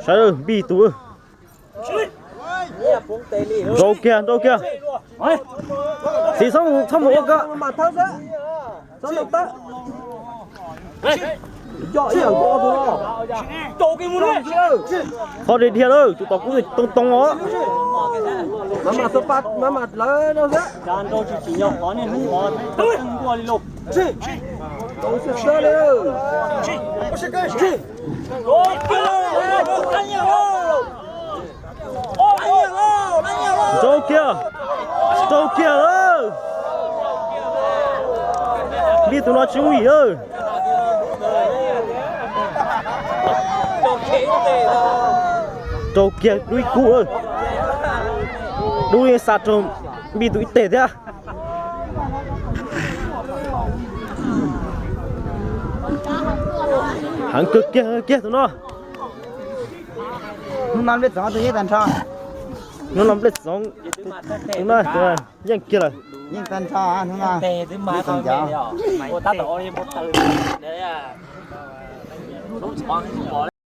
Sawv daws npij tus. Nrau kiag, nrau kiag. Txiv txhob mus, txhob mus ua ka. Qhov dhia dhia lawm, tus tom kub too too os. Nrau kiag, nrau kiag lawm. Npij tus no tsis yooj yim lawm. Nrau kiag dub ib kub lawm. Dub yeej xa raug Npij tus ib teg thiab. Heev kawg kiag kiag tus no. Hnub no Nplej Txoov tus yeej tag nrho. Hnub no Nplej Txoov tus no yeej kiag lawm. Yeej tag nrho hnub no. Nplej Txoov ncav.